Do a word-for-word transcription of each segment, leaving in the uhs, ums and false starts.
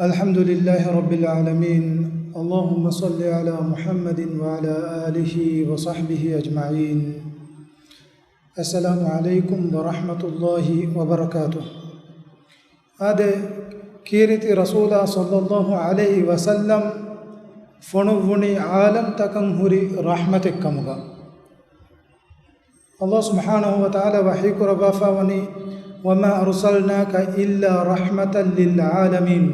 الحمد لله رب العالمين. اللهم صل على محمد وعلى آله وصحبه أجمعين. السلام عليكم ورحمة الله وبركاته. އާދެ، ކީރިތި ރަސޫލާ ޞައްލައްލާހު ޢަލައިހި ވަސައްލަމް ފޮނުއްވުނީ ޢާލަމްތަކަށް ހުރި ރަޙްމަތެއް ކަމުގަ. ﷲ ސުބްޙާނަހޫ ވަތަޢާލާ ވަޙީ ކުރައްވާފަ ވަނީ، وما أرسلناك إلا رحمة للعالمين.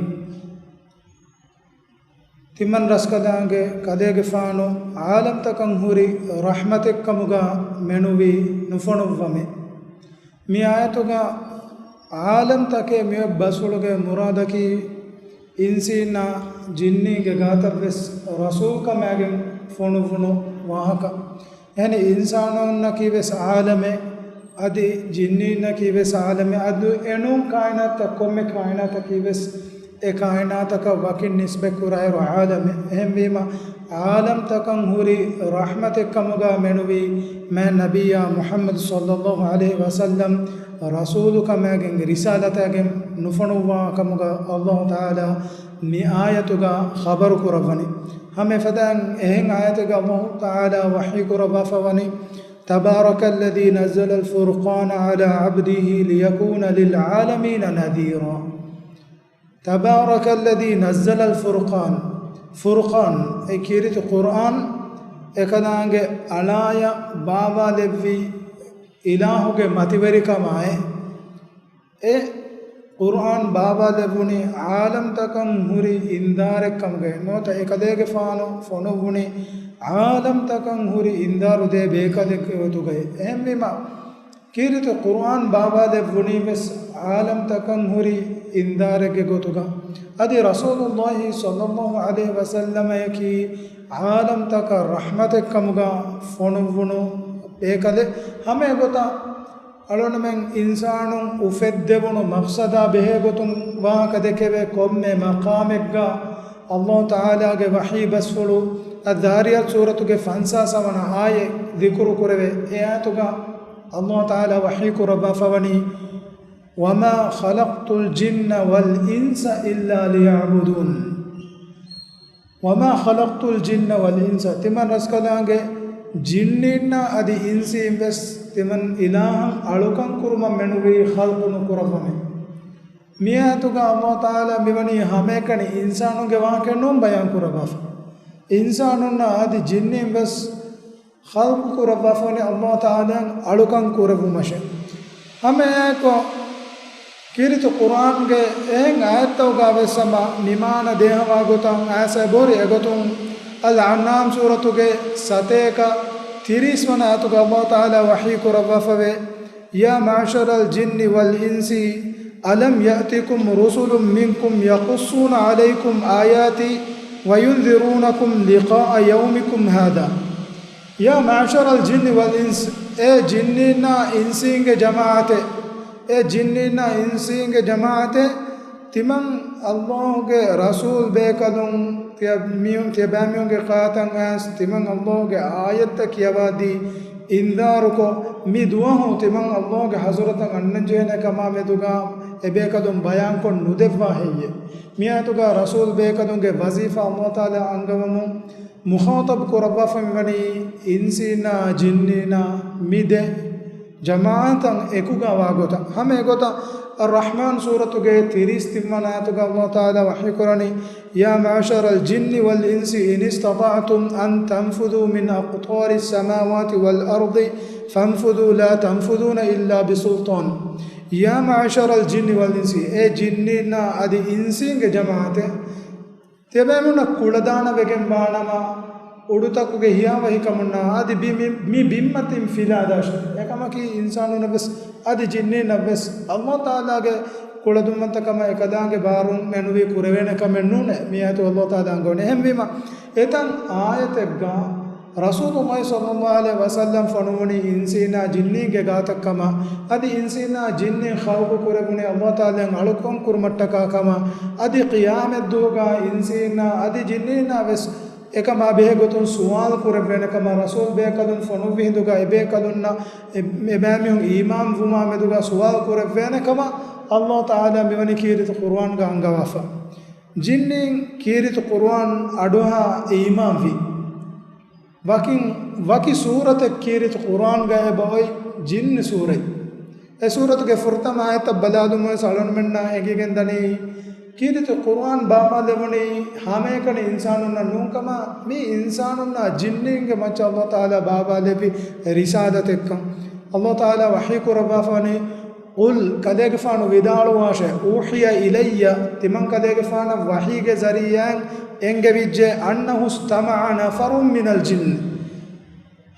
ތިމަން ރަސްކަލާނގެ ކަލޭގެފާނު ޢާލަމްތަކަށް ހުރި ރަޙްމަތެއްކަމުގަ މެނުވީ ނުފޮނުއްވަމޭ. މި އާޔަތުގަ ޢާލަމްތަކޭ މިއޮތް ބަސްފުޅުގެ މުރާދަކީ އިންސީންނާ ޖިންނީންގެ ގާތަށްވެސް ރަސޫލްކަމާގެން ފޮނުއްވުނު ވާހަކަ. އެހެނީ އިންސާނުންނަކީވެސް ޢާލަމެއް، އަދި ޖިންނީންނަކީވެސް ޢާލަމެއް، އަދި އެނޫން ކާއިނާތަށް ކޮންމެ ކާއިނާތަކީވެސް އެ ކާއިނާތަކަށް ވަކިން ނިސްބަތްކުރާއިރު ޢާލަމެއް. އެހެންވީމަ، ޢާލަމްތަކަށް ހުރި ރަޙްމަތެއްކަމުގަ މެނުވީ މާތް ނަބިއްޔާ މުޙައްމަދު ޞައްލައްލާހު ޢަލައިހި ވަސައްލަމް ރަސޫލުކަމާގެން ރިސާލަތާގެން ނުފޮނުއްވާ ކަމުގަ ﷲ ތަޢާލާ މި އާޔަތުގަ ޚަބަރު ކުރައްވަނީ. ހަމަ އެފަދައިން އެހެން އާޔަތެއްގަ ﷲ ތަޢާލާ ވަޙީ ކުރައްވާފަ ވަނީ، تبارك الذي نزل الفرقان على عبده ليكون للعالمين نذيرا. تبارك الذي نزل الفرقان. ފުރުޤާން، އެ ކީރިތި ޤުރްއާން، އެކަލާނގެ އަޅާޔަށް ބާވާލެއްވި އިލާހުގެ މަތިވެރިކަމާއި، އެ ޤުރްއާން ބާވާލެއްވުނީ ޢާލަމްތަކަށް ހުރި އިންޒާރެއްކަމުގައި ނުވަތަ އެކަލޭގެފާނު ފޮނުއްވުނީ ޢާލަމްތަކަށް ހުރި އިންޒާރު ދޭ ބޭކަލެއްގެ ގޮތުގައި. އެހެންވީމަ، ކީރިތި ޤުރްއާން ބާވާލެއްވުނީވެސް ޢާލަމްތަކަށް ހުރި އިންޒާރެއްގެ ގޮތުގަ. އަދި ރަސޫލުﷲ ޞައްލައްލާހު ޢަލައިހި ވަސައްލަމަޔަކީ ޢާލަމްތަކަށް ރަޙްމަތެއްކަމުގަ ފޮނުއްވުނު ބޭކަލެއް. ހަމަ އެގޮތަށް އަޅުގަނޑުމެން އިންސާނުން އުފެއްދެވުނު މަޤްޞަދާ ބެހޭގޮތުން ވާހަކަ ދެކެވޭ ކޮންމެ މަޤާމެއްގަ ﷲ ތަޢާލާގެ ވަޙީ ބަސްފުޅު އައްޒާރިޔާތު ސޫރަތުގެ ފަންސާސް ވަނަ އާޔަތް ޛިކުރު ކުރެވޭ. އެ އާޔަތުގަ ﷲ ތަޢާލާ ވަޙީ ކުރައްވާފަ ވަނީ، وما خلقت الجن والإنس إلا ليعبدون. وما خلقت الجن والإنس، ތިމަން ރަސްކަލާނގެ ޖިންނީންނާ އަދި އިންސީން ވެސް ތިމަން އިލާހަށް އަޅުކަން ކުރުމަށް މެނުވީ ޚަލްޤު ނުކުރައްވަމޭ. މި އާޔަތުގަ ﷲ ތަޢާލާ މިވަނީ ހަމައެކަނި އިންސާނުންގެ ވާހަކަ ނޫން ބަޔާން ކުރައްވާފަ. އިންސާނުންނާ އަދި ޖިންނީން ވެސް ޚަލްޤު ކުރައްވާފަވަނީ ﷲ ތަޢާލާ އަޅުކަން ކުރެއްވުމަށޭ. ހަމައެއާއެކު، ކީރިތި ޤުރްއާންގެ އެހެން އާޔަތްތަކުގަ ވެސް ހަމަ މި މާނަ ދޭހަވާ ގޮތަށް އައިސް އެބަހުރި. އެގޮތުން އަލްއަންޢާމް ސޫރަތުގެ ސަތޭކަ ތިރީސް ވަނަ އާޔަތުގަ ﷲ ތަޢާލާ ވަޙީ ކުރައްވާފަވޭ، يا معشر الجن والإنس ألم يأتكم رسل منكم يقصون عليكم آياتي وينذرونكم لقاء يومكم هذا. يا معشر الجن والإنس، އޭ ޖިންނީންނާ އިންސީންގެ ޖަމާޢަތެއް، އޭ ޖިންނީންނާ އިންސީންގެ ޖަމާޢަތެއް، ތިމަން ﷲގެ ރަސޫލް ބޭކަލުން، ތިޔަ މީހުން، ތިޔަބައިމީހުންގެ ކާތަން އައިސް ތިމަން ﷲގެ އާޔަތްތައް ކިޔަވާދީ އިންޒާރުކޮށް، މި ދުވަހު ތިމަން ﷲގެ ޙަޟްރަތަށް އަންނަންޖެހޭނެ ކަމާ މެދުގަ އެބޭކަލުން ބަޔާންކޮށް ނުދެއްވާ ހެއްޔޭ؟ މި އާޔަތުގަ ރަސޫލް ބޭކަލުންގެ ވަޒީފާ ﷲ ތަޢާލާ އަންގަވަމުން، މުޚާޠަބު ކުރައްވާފަ މިވަނީ އިންސީންނާ ޖިންނީންނާ މި ދެ ޖަމާޢަތަށް އެކުގަ ވާ ގޮތަށް. ހަމަ އެގޮތަށް އައްރަޙްމާން ސޫރަތުގެ ތިރީސް ތިން ވަނަ އާޔަތުގަ ﷲ ތަޢާލާ ވަޙީ ކުރަނީ، يا معشر الجن والإنس إن استطعتم أن تنفذوا من أقطار السماوات والأرض فانفذوا لا تنفذون إلا بسلطان. يا معشر الجن والإنس، އޭ ޖިންނީންނާ އަދި އިންސީންގެ ޖަމާޢަތެއް، ތިޔަބައިމީހުންނަށް ކުޅަދާނަވެގެން ވާނަމަ، އުޑުތަކުގެ ހިޔާވަހިކަމުންނާ އަދި ބި-، މި-، މި ބިންމަތިން ފިލާދާށޭ. އެކަމަކީ، އިންސާނުންނަށް ވެސް އަދި ޖިންނީންނަށް ވެސް ﷲ ތަޢާލާގެ ކުޅަދުންވަންތަކަމާ އެކަލާނގެ ބާރުން މެނުވީ ކުރެވޭނެ ކަމެއް ނޫނޭ. މި އާޔަތު ﷲ ތަޢާލާ އަންގަވަނީ. އެހެންވީމަ، އެތަން އާޔަތެއްގަ ރަސޫލުﷲ ޞައްލަﷲު ޢަލައިހި ވަސައްލަމް ފޮނުވުނީ އިންސީންނާ ޖިންނީންގެ ގާތަށްކަމަށް، އަދި އިންސީންނާ ޖިންނީން ޚަލްޤު ކުރެވުނީ ﷲ ތަޢާލާއަށް އަޅުކަން ކުރުމަށްޓަކާ ކަމަށް، އަދި ޤިޔާމަތްދުވަހުގަ އިންސީންނާ އަދި ޖިންނީންނާ ވެސް އެކަމާ ބެހޭ ގޮތުން ސުވާލު ކުރެވޭނެ ކަމަށް، ރަސޫލް ބޭކަލުން ފޮނުއްވި ހިނދުގަ އެބޭކަލުންނަށް އެ-، އެބައިމީހުން އީމާން ވުމާ މެދުގަ ސުވާލު ކުރެވޭނެ ކަމަށް ﷲ ތަޢާލާ މިވަނީ ކީރިތި ޤުރުއާންގަ އަންގަވާފަ. ޖިންނީން ކީރިތި ޤުރުއާން އަޑުއަހާ އީމާންވި. ވަކިން ވަކި ސޫރަތެއް ކީރިތި ޤުރުއާންގައި އެބައޮތް ޖިންނި ސޫރަތް. އެ ސޫރަތުގެ ފުރަތަމަ އާޔަތަށް ބަލާލުމުން އަޅުގަނޑުމެންނަށް އެނގިގެން ދަނީ، ކީރިތި ޤުރުއާން ބާވާލެވުނީ ހަމައެކަނި އިންސާނުންނަށް ނޫންކަމަށް. މި އިންސާނުންނާ ޖިންނީންގެ މައްޗަށް ﷲ ތަޢާލާ ބާވާލެއްވި ރިސާލަތެއްކަން. ﷲ ތަޢާލާ ވަޙީ ކުރައްވާފާނީ، ޤުލް، ކަލޭގެފާނު ވިދާޅުވާށޭ، އޫޙިޔަ އިލައްޔަ، ތިމަން ކަލޭގެފާނަށް ވަޙީގެ ޒަރީޢާއިން އެންގެވިއްޖެ، أنه استمع نفر من الجن،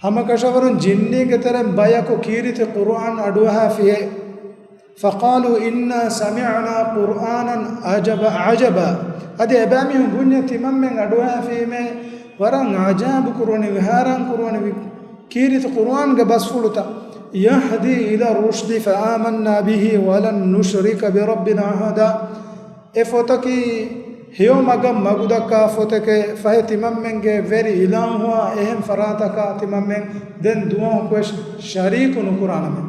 ހަމަކަށަވަރުން ޖިންނީންގެ ތެރެއިން ބަޔަކު ކީރިތި ޤުރުއާން އަޑުއަހާފިއޭ. فقالوا إنا سمعنا قرآنا عجبا، عجبا. އަދި އެބައިމީހުން ބުންޏޭ، ތިމަންމެން އަޑުއަހާފީމޭ ވަރަށް ޢަޖާއިބު ކުރުވަނި، ހައިރާން ކުރުވަނި ކީރިތި ޤުރުއާންގެ ބަސްފުޅުތައް. يهدي إلى الرشد فآمنا به ولن نشرك بربنا أحدا. އެ ފޮތަކީ ހެޔޮ މަގަށް މަގުދައްކާ ފޮތެކޭ، ފަހެ ތިމަންމެންގެ ވެރި އިލާހުއާ އެހެން ފަރާތަކާ ތިމަންމެން ދެން ދުވަހަކުވެސް ޝަރީކު ނުކުރާނަމޭ.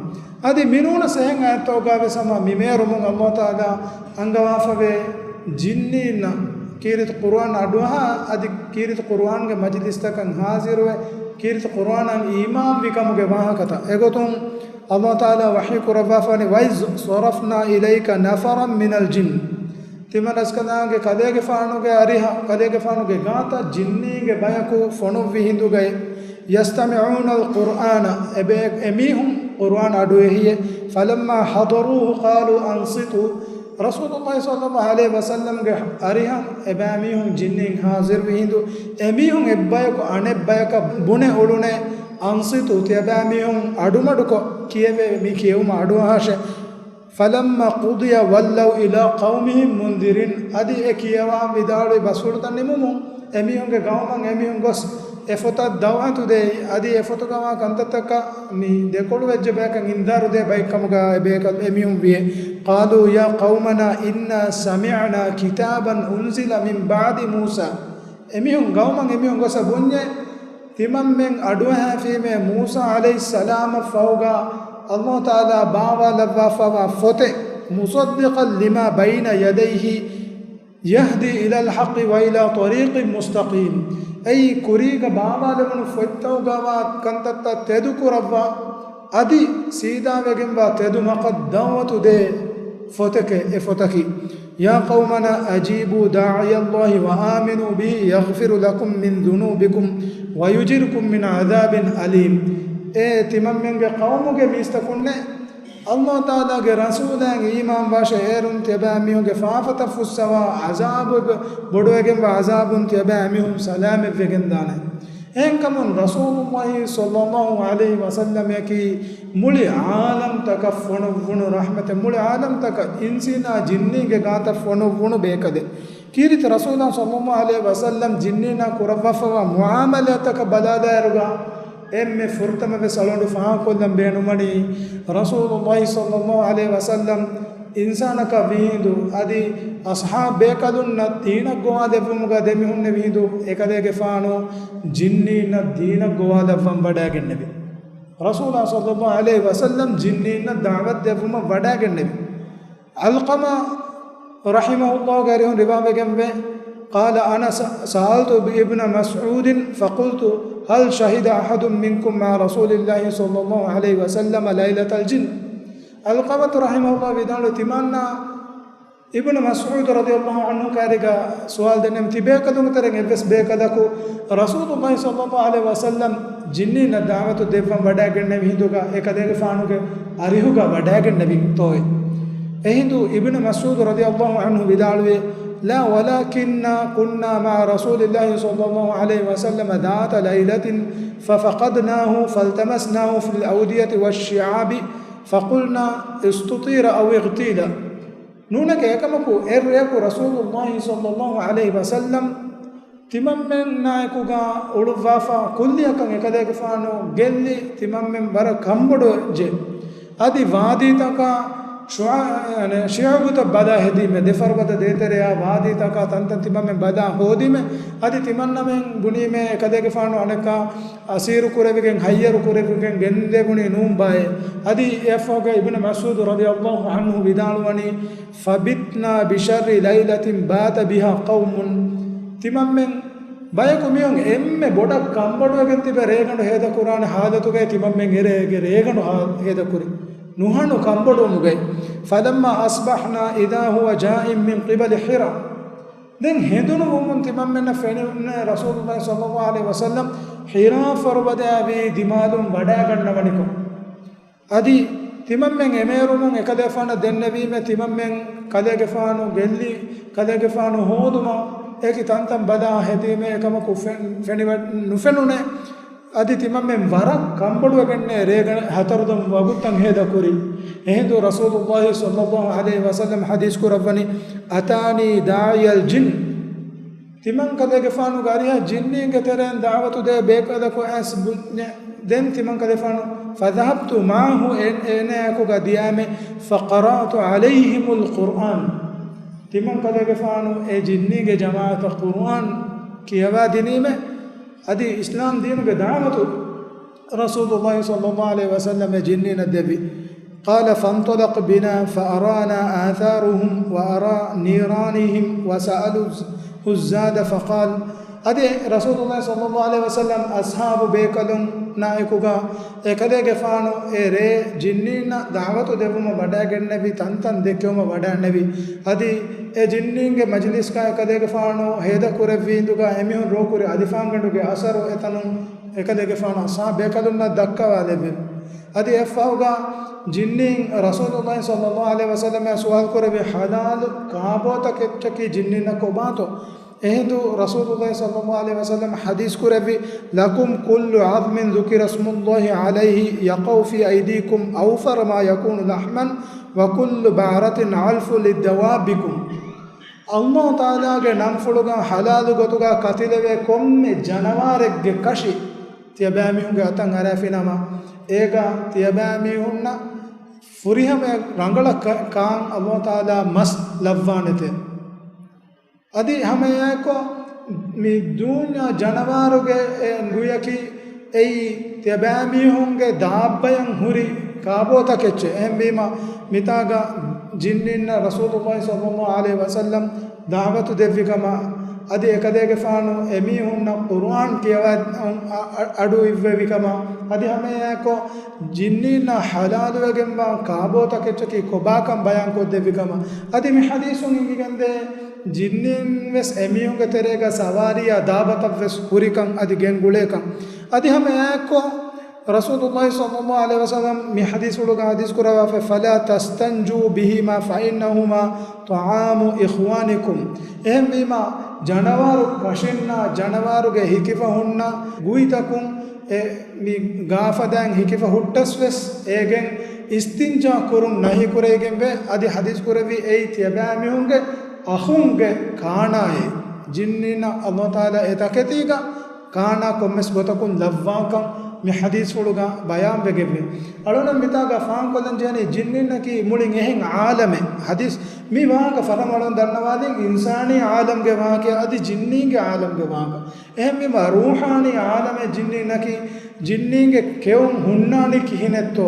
އަދި މިނޫނަސް އެހެން އާޔަތްތަކުގައިވެސް ހަމަ މި މޭރުމުން ﷲ ތަޢާލާ އަންގަވާފަވޭ، ޖިންނީންނަށް ކީރިތި ޤުރުއާން އަޑުއަހާ، އަދި ކީރިތި ޤުރުއާންގެ މަޖިލިސްތަކަށް ޙާޟިރުވެ، ކީރިތި ޤުރުއާނަށް އީމާންވި ކަމުގެ ވާހަކަތައް. އެގޮތުން ﷲ ތަޢާލާ ވަޙީ ކުރައްވާފާނީ، وإذ صرفنا إليك نفرا من الجن. ތިމަން ރަސްކަލާނގެ ކަލޭގެފާނުގެ އަރިހަށް، ކަލޭގެފާނުގެ ގާތަށް ޖިންނީންގެ ބަޔަކު ފޮނުއްވި ހިނދުގައި، يستمعون القرآن، އެބޭ-، އެމީހުން ޤުރުއާން އަޑުއެހިއޭ. فلما حضروه قالوا أنصتوا. ރަސޫލުﷲ ޞައްލަﷲ ޢަލައިހި ވަސައްލަމްގެ އަރިހަށް އެބައިމީހުން ޖިންނީން ޙާޟިރުވި ހިނދު، އެމީހުން އެއްބަޔަކު އަނެއްބަޔަކަށް ބުނެ އުޅުނޭ، أنصتوا، ތިޔަބައިމީހުން އަޑުމަޑުކޮށް ކިޔެވޭ، މި ކިޔެވުމަށް އަޑުއަހާށޭ. فلما قضي ولوا إلى قومهم منذرين. އަދި އެ ކިޔަވާ ވިދާޅުވި ބަސްފުޅުތައް ނިމުމުން، އެމީހުންގެ ގައުމަށް އެމީހުން ގޮސް އެ ފޮތަށް ދަޢުވަތު ދޭ. އަދި އެ ފޮތުގަވާ ކަންތައްތަކަށް މި ދެކޮޅުވެއްޖެ ބަޔަކަށް އިންޒާރު ދޭ ބައެއް ކަމުގަ އެ ބޭކަލް އެމީހުން ވިޔޭ. قالوا يا قومنا إنا سمعنا كتابا أنزل من بعد موسى. އެމީހުން ގައުމަށް އެމީހުން ގޮސް ބުންޏޭ، ތިމަންމެން އަޑުއަހާފީމޭ މޫސާ ޢަލައިހިއްސަލާމަށް ފަހުގަ ﷲ ތަޢާލާ ބާވާލައްވާފަވާ ފޮތެއް، مصدقا لما بين يديه يهدي إلى الحق وإلى طريق مستقيم. އެއީ ކުރީގަ ބާވާލެވުނު ފޮތްތަކުގަވާ ކަންތައްތައް ތެދުކުރައްވާ، އަދި ސީދާވެގެންވާ ތެދު މަގަށް ދަޢުވަތު ދޭ ފޮތެކޭ އެ ފޮތަކީ. يا قومنا أجيبوا داعي الله وآمنوا به يغفر لكم من ذنوبكم ويجركم من عذاب أليم. އޭ ތިމަންމެންގެ ޤައުމުގެ މީސްތަކުންނޭ، ﷲ ތަޢާލާގެ ރަސޫލާއިން އީމާންވާށޭ، އޭރުން ތިޔަބައިމީހުންގެ ފާފަތައް ފުއްސަވާ ޢަޒާބު، ބޮޑުވެގެންވާ ޢަޒާބުން ތިޔަބައިމީހުން ސަލާމަތްވެގެންދާނެ. އެހެންކަމުން ރަސޫލުﷲ ޞައްލަﷲ ޢަލައިހި ވަސައްލަމަކީ މުޅި ޢާލަމްތަކަށް ފޮނުއްވުނު ރަޙްމަތެއް، މުޅި ޢާލަމްތަކަށް އިންސީނާ ޖިންނީންގެ ގާތަށް ފޮނުއްވުނު ބޭކަލެއް. ކީރިތި ރަސޫލާ ޞައްލަﷲ ޢަލައިހި ވަސައްލަމް ޖިންނީންނާ ކުރައްވާފަވާ މުޢާމަލާތަކަށް ބަލާލާއިރުގަ، އެންމެ ފުރަތަމަވެސް އަޅުގަނޑު ފާހަގަކޮށްލަން ބޭނުންވަނީ، ރަސޫލުﷲ ޞައްލަﷲ ޢަލައިހި ވަސައްލަމް އިންސާނަކަށް ވީހިނދު އަދި އަޞްޙާބު ބޭކަލުންނަށް ދީނަށް ގޮވާލެއްވުމުގަ ދެމިހުންނެވި ހިނދު އެކަލޭގެފާނު ޖިންނީންނަށް ދީނަށް ގޮވާލައްވަން ވަޑައިގެންނެވި. ރަސޫލާ ޞައްލަﷲ ޢަލައިހި ވަސައްލަމް ޖިންނީންނަށް ދަޢުވަތު ދެއްވުމަށް ވަޑައިގެންނެވި. ޢަލްޤަމާ ރަޙިމަހުﷲގެ އަރިހުން ރިވާވެގެންވޭ، قال أنا سألت ابن مسعود فقلت هل شهد أحد منكم مع رسول الله صلى الله عليه وسلم ليلة الجن؟ ޢަލްޤަމަތު ރަޙިމަހުﷲ ވިދާޅު، ތިމަންނާ އިބްނު މަސްޢޫދު ރަޟިޔަﷲ ޢަންހު ކާރިގަ ސުވާލު ދެންނެވި ތިބޭކަލުންގެ ތެރެއިން އެއްވެސް ބޭކަލަކު ރަސޫލުﷲ ޞައްލަﷲ ޢަލައިހި ވަސައްލަމް ޖިންނީންނަށް ދަޢުވަތު ދެއްވަން ވަޑައިގެންނެވި ހިނދުގަ އެކަލޭގެފާނުގެ އަރިހުގަ ވަޑައިގެންނެވިތޯއޭ؟ އެހިނދު އިބްނު މަސްޢޫދު ރަޟިޔަﷲ ޢަންހު ވިދާޅުވި، لا ولكنا كنا مع رسول الله صلى الله عليه وسلم ذات ليلة ففقدناه فالتمسناه في الأودية والشعاب فقلنا استطير أو اغتيل. ނޫނެކޭ އެކަމަކު އެއްރެއަކު ރަސޫލުﷲ ޞައްލަﷲ ޢަލައިހި ވަސައްލަމް ތިމަންމެންނާއެކުގަ އުޅުއްވާފަ ކުއްލިއަކަށް އެކަލޭގެފާނު ގެއްލި ތިމަންމެން ވަރަށް ކަންބޮޑުވެއްޖެ. އަދި ވާދީތަކާ ޝުޢަ-، އަނެ، ޝިޢުބުތައް ބަލާ ހެދީމެ، ދެ ފަރުބަދަ ދޭތެރެއާ ވާދީތަކާ ތަންތަން ތިމަންމެން ބަލާ ހޯދީމެ، އަދި ތިމަންނަމެން ބުނީމެ، އެކަލޭގެފާނު އަނެއްކާ އަސީރު ކުރެވިގެން، ހައްޔަރު ކުރެވިގެން ގެންދެވުނީ ނޫން ބާއޭ. އަދި އެއަށްފަހުގަ އިބްނު މަސްޢޫދު ރަޟިޔަﷲ ޢަންހު ވިދާޅުވަނީ، فبتنا بشر ليلة بات بها قوم. ތިމަންމެން ބަޔަކު މީހުން އެންމެ ބޮޑަށް ކަންބޮޑުވެގެން ތިބެ ރޭގަނޑު ހޭދަކުރާނެ ހާލަތުގައި ތިމަންމެން އެރޭގެ ރޭގަނޑު ހާ-، ހޭދަކުރި. ނުހަނު ކަންބޮޑުވުމުގައި. فلما أصبحنا إذا هو جاء من قبل حرى. ދެން ހެނދުނު ވުމުން ތިމަންމެންނަށް ފެނި ރަސޫލުﷲ ޞައްލަﷲ ޢަލައިހި ވަސައްލަމް ޙިރާ ފަރުބަދައާ ވީ ދިމާލުން ވަޑައިގަންނަވަނިކޮށް. އަދި ތިމަންމެން އެމޭރުމުން އެކަލޭގެފާނަށް ދެންނެވީމެ، ތިމަންމެން ކަލޭގެފާނު ގެއްލި، ކަލޭގެފާނު ހޯދުމަށް އެކި ތަންތަން ބަލާ ހެދީމެ، އެކަމަކު ފެން-، ފެނިވަ-، ނުފެނުނޭ. އަދި ތިމަންމެން ވަރަށް ކަންބޮޑުވެގެންނޭ ރޭގަ ހަތަރު ދަމު ވަގުތުތައް ހޭދަކުރި. އެހިނދު ރަސޫލުﷲ ޞައްލަﷲ ޢަލައިހި ވަސައްލަމް ޙަދީޘް ކުރައްވަނީ، أتاني داعي الجن. ތިމަން ކަލޭގެފާނުގެ އަރިހަށް ޖިންނީންގެ ތެރެއިން ދަޢުވަތު ދޭ ބޭކަލަކު އައިސް ބުންޏެ. ދެން ތިމަން ކަލޭގެފާނު، فذهبت معه، އޭ-، އޭނާއާއެކުގަ ދިޔައިމެ، فقرأت عليهم القرآن. ތިމަން ކަލޭގެފާނު އެ ޖިންނީންގެ ޖަމާޢަތަށް ޤުރުއާން ކިޔަވާ ދިނީމެ. އަދި އިސްލާމް ދީނުގެ ދަޢުވަތު ރަސޫލުﷲ ޞައްލަﷲ ޢަލައިހި ވަސައްލަމް އެ ޖިންނީނަށް ދެއްވި. قال فانطلق بنا فأرانا آثارهم وأرى نيرانهم وسألوه الزاد فقال. އަދި ރަސޫލުﷲ ޞައްލަﷲ ޢަލައިހި ވަސައްލަމް އަޞްޙާބު ބޭކަލުންނާއެކުގަ އެކަލޭގެފާނު އެ ރޭ ޖިންނީންނަށް ދަޢުވަތު ދެއްވުމަށް ވަޑައިގެންނެވި ތަންތަން ދެއްކެވުމަށް ވަޑައިންނެވި. އަދި އެ ޖިންނީންގެ މަޖިލިސްގަ އެކަލޭގެފާނު ހޭދަކުރެއްވި އިނދުގަ އެމީހުން ރޯކުރި އަލިފާންގަނޑުގެ އަސަރު އެތަނުން އެކަލޭގެފާނު އަޞްޙާބު ބޭކަލުންނަށް ދައްކަވާލެއްވި. އަދި އެއަށްފަހުގަ ޖިންނީން ރަސޫލުﷲ ޞައްލަﷲ ޢަލައިހި ވަސައްލަމަށް ސުވާލު ކުރެއްވި، ޙަލާލު ކާބޯތަކެއްޗަކީ ޖިންނީންނަށް ކޮބާތޯ؟ އެހިނދު ރަސޫލުﷲ ޞައްލަﷲ ޢަލައިހި ވަސައްލަމް ޙަދީޘް ކުރެއްވި، لكم كل عظم ذكر اسم الله عليه يقع في أيديكم أوفر ما يكون لحما وكل بعرة علف لدوابكم. ﷲ ތަޢާލާގެ ނަންފުޅުގަ ޙަލާލު ގޮތުގަ ކަތިލެވޭ ކޮންމެ ޖަނަވާރެއްގެ ކަށި ތިޔަބައިމީހުންގެ އަތަށް އަރާފިނަމަ، އޭގަ ތިޔަބައިމީހުންނަށް ފުރިހަމަ ރަނގަޅަށް ކާ-، ކާން ﷲ ތަޢާލާ މަސް ލައްވާނެތެ. އަދި ހަމައެއާއެކު މި ދޫންޏާ ޖަނަވާރުގެ އެ ގުޔަކީ އެއީ ތިޔަބައިމީހުންގެ ދާއްބަޔަށް ހުރި ކާބޯތަކެއްޗެއް. އެހެންވީމަ، މިތާގަ ޖިންނީންނަށް ރަސޫލުﷲ ޞައްލަﷲ ޢަލައިހި ވަސައްލަމް ދަޢުވަތު ދެއްވިކަމަށް، އަދި އެކަލޭގެފާނު އެމީހުންނަށް ޤުރުއާން ކިޔަވާ އަ-، އަ-، އަޑު އިއްވެވިކަމަށް، އަދި ހަމައެއާއެކު ޖިންނީންނަށް ޙަލާލުވެގެންވާ ކާބޯތަކެއްޗަކީ ކޮބާކަން ބަޔާންކޮށްދެއްވިކަމަށް. އަދި މި ޙަދީޘުން އެނގިގެންދޭ، ޖިންނީން ވެސް އެމީހުންގެ ތެރޭގަ ސަވާރީއާ ދާބަތައް ވެސް ހުރިކަން އަދި ގެންގުޅޭކަން. އަދި ހަމައެއާއެކު ރަސޫލުﷲ ޞައްލަﷲ ޢަލައިހި ވަސައްލަމް މި ޙަދީޘްފުޅުގަ ޙަދީޘް ކުރައްވާފަ، فلا تستنجوا بهما فإنهما طعام إخوانكم. އެހެންވީމަ، ޖަނަވާރު ކަށިންނާ، ޖަނަވާރުގެ ހިކިފަ ހުންނަ ގުއިތަކުން އެ މި ގާފަދައިން ހިކިފަ ހުއްޓަސް ވެސް އޭގެން އިސްތިންޖާ ކުރުން ނަހީކުރެވިގެންވޭ. އަދި ޙަދީޘް ކުރެއްވީ އެއީ ތިޔަބައިމީހުންގެ އަޚުންގެ ކާނާއޭ. ޖިންނީންނަށް ﷲ ތަޢާލާ އެ ތަކެތީގަ ކާނާ ކޮންމެސް ގޮތަކުން ލައްވާކަން މި ޙަދީޘްފުޅުގަ ބަޔާންވެގެންވޭ. އަޅުން މިތާގަ ފާހަގަކޮށްލަން ޖެހެނީ ޖިންނީންނަކީ މުޅިން އެހެން ޢާލަމެއް. ޙަދީޘް މި ވާހަކަ ފަރަމަޅުން ދަންނަވާލީ އިންސާނީ ޢާލަމްގެ ވާހަކަ އަދި ޖިންނީންގެ ޢާލަމްގެ ވާހަކަ. އެހެންވީމަ ރޫޙާނީ ޢާލަމެއް ޖިންނީންނަކީ ޖިންނީންގެ ކެއުން ހުންނާނީ ކިހިނެއްތޯ؟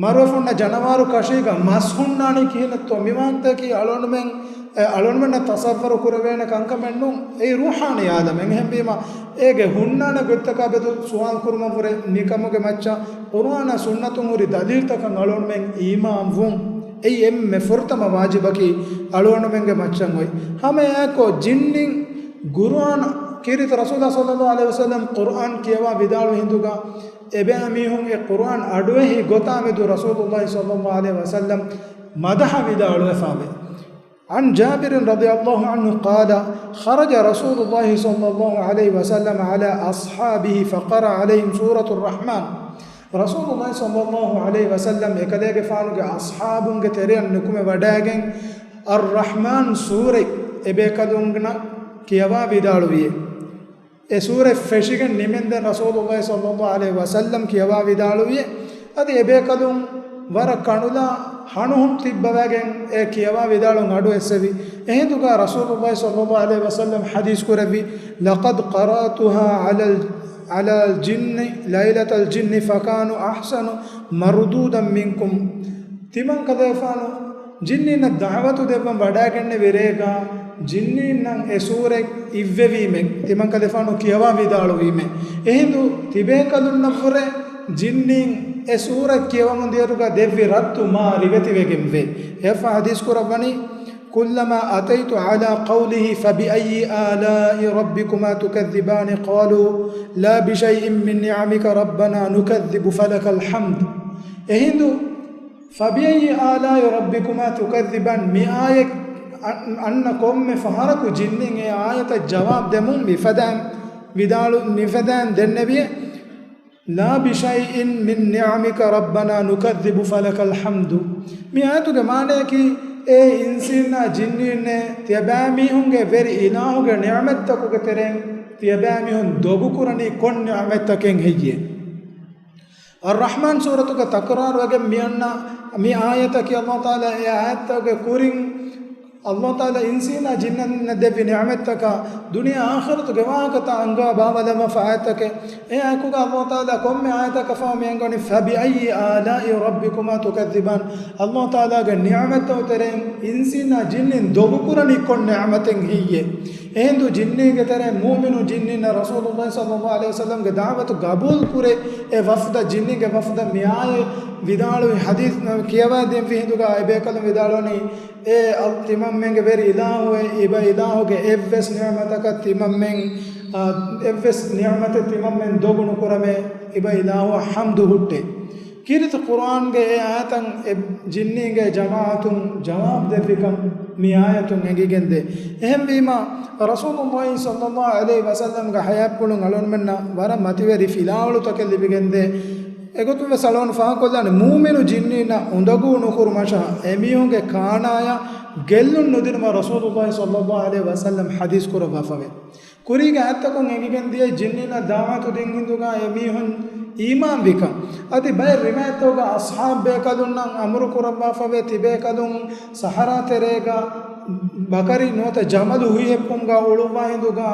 މަރުވެފަ ހުންނަ ޖަނަވާރު ކަށީގަ މަސް ހުންނާނީ ކިހިނެއްތޯ؟ މިވާހަކަތަކީ އަޅުގަނޑުމެން، އެ، އަޅުގަނޑުމެންނަށް ތަޞައްވަރު ކުރެވޭނެ ކަންކަމެއް ނޫން. އެއީ ރޫޙާނީ ޢާލަމެއް. އެހެންވީމަ، އޭގެ ހުންނާނެ ގޮތްތަކާ މެދު ސުވާލު ކުރުމަށްވުރެ މިކަމުގެ މައްޗަށް ޤުރުއާނާ ސުންނަތުން ހުރި ދަލީލްތަކަށް އަޅުގަނޑުމެން އީމާންވުން. އެއީ އެންމެ ފުރަތަމަ ވާޖިބަކީ އަޅުގަނޑުމެންގެ މައްޗަށް އޮތް. ހަމައެއާއެކު ޖިންނިން ޤުރުއާން ކީރިތި ރަސޫލާ ޞައްލަﷲ ޢަލައިހި ވަސައްލަމް ޤުރުއާން ކިޔަވާ ވިދާޅުވި ހިނދުގަ އެބައިމީހުން އެ ޤުރުއާން އަޑުއެހި ގޮތާ މެދު ރަސޫލުﷲ ޞައްލަﷲ ޢަލައިހި ވަސައްލަމް މަދަޙަ ވިދާޅުވެފަވޭ. عن جابر رضي الله عنه قال: خرج رسول الله صلى الله عليه وسلم على أصحابه فقرأ عليهم سورة الرحمن. ރަސޫލުﷲ ޞައްލަﷲ ޢަލައިހި ވަސައްލަމް އެކަލޭގެފާނުގެ އަޞްޙާބުންގެ ތެރެއަށް ނުކުމެ ވަޑައިގެން އައްރަޙްމާން ސޫރަތް އެބޭކަލުންނަށް ކިޔަވާ ވިދާޅުވިއޭ. އެ ސޫރަތް ފެށިގެން ނިމެންދެން ރަސޫލުﷲ ޞައްލަﷲ ޢަލައިހި ވަސައްލަމް ކިޔަވާ ވިދާޅުވިއޭ. އަދި އެބޭކަލުން ވަރަށް ކަނުލާ ހަނުހުން ތިއްބަވައިގެން އެ ކިޔަވާ ވިދާޅުވުން އަޑު އެއްސެވި. އެހިނދުގަ ރަސޫލުﷲ ޞައްލަﷲ ޢަލައިހި ވަސައްލަމް ޙަދީޘް ކުރެއްވި، "لقد قرأتها على ال-، على الجن ليلة الجن فكانوا أحسن مردودا منكم." ތިމަން ކަލޭފާނު ޖިންނީންނަށް ދަޢުވަތު ދެއްވަން ވަޑައިގެންނެވި ރޭގަ ޖިންނީންނަށް އެ ސޫރަތް އިއްވެވީމެ، ތިމަން ކަލޭފާނު ކިޔަވާ ވިދާޅުވީމެ. އެހިނދު ތިބޭކަލުންނަށްވުރެ ޖިންނީން އެ ސޫރަތް ކިޔަވަމުން ދިޔައިރުގަ ދެއްވި ރައްދު މާ ރިވެތިވެގެންވޭ. އެއަށްފަހު ޙަދީޘް ކުރައްވަނީ، "كلما أتيت على قوله فبأي آلاء ربكما تكذبان قالوا لا بشيء من نعمك ربنا نكذب فلك الحمد." އެހިނދު، "فبأي آلاء ربكما تكذبان" މި އާޔަތް އަ-، އަންނަ ކޮންމެ ފަހަރަކު ޖިންނިން އެ އާޔަތަށް ޖަވާބު ދެމުން މިފަދައިން ވިދާޅު، މިފަދައިން ދެންނެވިއެ. "لا بشيء من نعمك ربنا نكذب فلك الحمد." މި އާޔަތުގެ މާނަޔަކީ، އޭ އިންސީންނާ ޖިންނީންނޭ، ތިޔަބައިމީހުންގެ ވެރި އިލާހުގެ ނިޢުމަތްތަކުގެ ތެރެއިން ތިޔަބައިމީހުން ދޮގުކުރަނީ ކޮން ނިޢުމަތްތަކެއް ހެއްޔޭ؟ އައްރަޙްމާން ސޫރަތުގަ ތަކުރާރުވެގެން މިއަންނަ މި އާޔަތަކީ، ﷲ ތަޢާލާ އެ އާޔަތުގެ ކުރިން ﷲ ތަޢާލާ އިންސީނާ ޖިންނަށް ދެއްވި ނިޢުމަތްތަކާ ދުނިޔެ އާޚިރަތުގެ ވާހަކަތައް އަންގާ ބާވައިލައްވާފަ އާޔަތެކޭ. އެ އާޔަތުގަ ﷲ ތަޢާލާ ކޮންމެ އާޔަތަކަށް ފަހު މި އަންގަވަނީ، "فبأي آلاء ربكما تكذبان." ﷲ ތަޢާލާގެ ނިޢުމަތްތައް ތެރެއިން އިންސީނާ ޖިންނިން ދޮގުކުރަނީ ކޮން ނިޢުމަތެއް ހެއްޔޭ؟ އެހިނދު ޖިންނީންގެ ތެރެއިން މުއުމިނު ޖިންނީންނަށް ރަސޫލުﷲ ޞައްލަﷲ ޢަލައިހި ވަސައްލަމްގެ ދަޢުވަތު ގަބޫލު ކުރޭ. އެ ވަފްދަށް، ޖިންނީންގެ ވަފްދަށް މި އާޔަތް ވިދާޅުވި ޙަދީޘް ކިޔަވައިދިން ފިހިނދުގަ އެބޭކަލުން ވިދާޅުވަނީ، އޭ އަލް-، ތިމަންމެންގެ ވެރި އިލާހުއޭ، އިބަ އިލާހުގެ އެއްވެސް ނިޢުމަތަކަށް ތިމަންމެން، އާ، އެއްވެސް ނިޢުމަތެއް ތިމަންމެން ދޮގު ނުކުރަމޭ، އިބަ އިލާހުއަށް ޙަމްދު ހުއްޓޭ. ކީރިތި ޤުރުއާންގެ އެ އާޔަތަށް އެ ޖިންނީންގެ ޖަމާޢަތުން ޖަވާބު ދެއްވިކަން މި އާޔަތުން އެނގިގެންދޭ. އެހެންވީމާ، ރަސޫލުﷲ ޞައްލަﷲ ޢަލައިހި ވަސައްލަމްގެ ޙަޔާތްޕުޅުން އަޅުގަނޑުމެންނަށް ވަރަށް މަތިވެރި ފިލާވަޅުތަކެއް ލިބިގެންދޭ. އެގޮތުން ވެސް އަޅުގަނޑު ފާހަގަކޮށްލާނެ، މުއުމިނު ޖިންނީންނަށް އުނދަގޫ ނުކުރުމަށާ، އެމީހުންގެ ކާނާޔަށް ގެއްލުން ނުދިނުމަށް ރަސޫލުﷲ ޞައްލަﷲ ޢަލައިހި ވަސައްލަމް ޙަދީޘް ކުރައްވާފަވޭ. ކުރީގެ އާޔަތްތަކުން އެނގިގެން ދިޔަ ޖިންނީންނަށް ދަޢުވަތު ދިން ހިނދުގަ އެމީހުން އީމާން ވިކަން. އަދި ބައެއް ރިވާޔަތްތަކުގަ އަޞްޙާބު ބޭކަލުންނަށް އަމުރު ކުރައްވާފަވޭ، ތިބޭކަލުން ޞަޙަރާ ތެރޭގަ ބަކަރި ނުވަތަ ޖަމަލު ހުއިހެއްޕުމުގަ އުޅުއްވާ ހިނދުގަ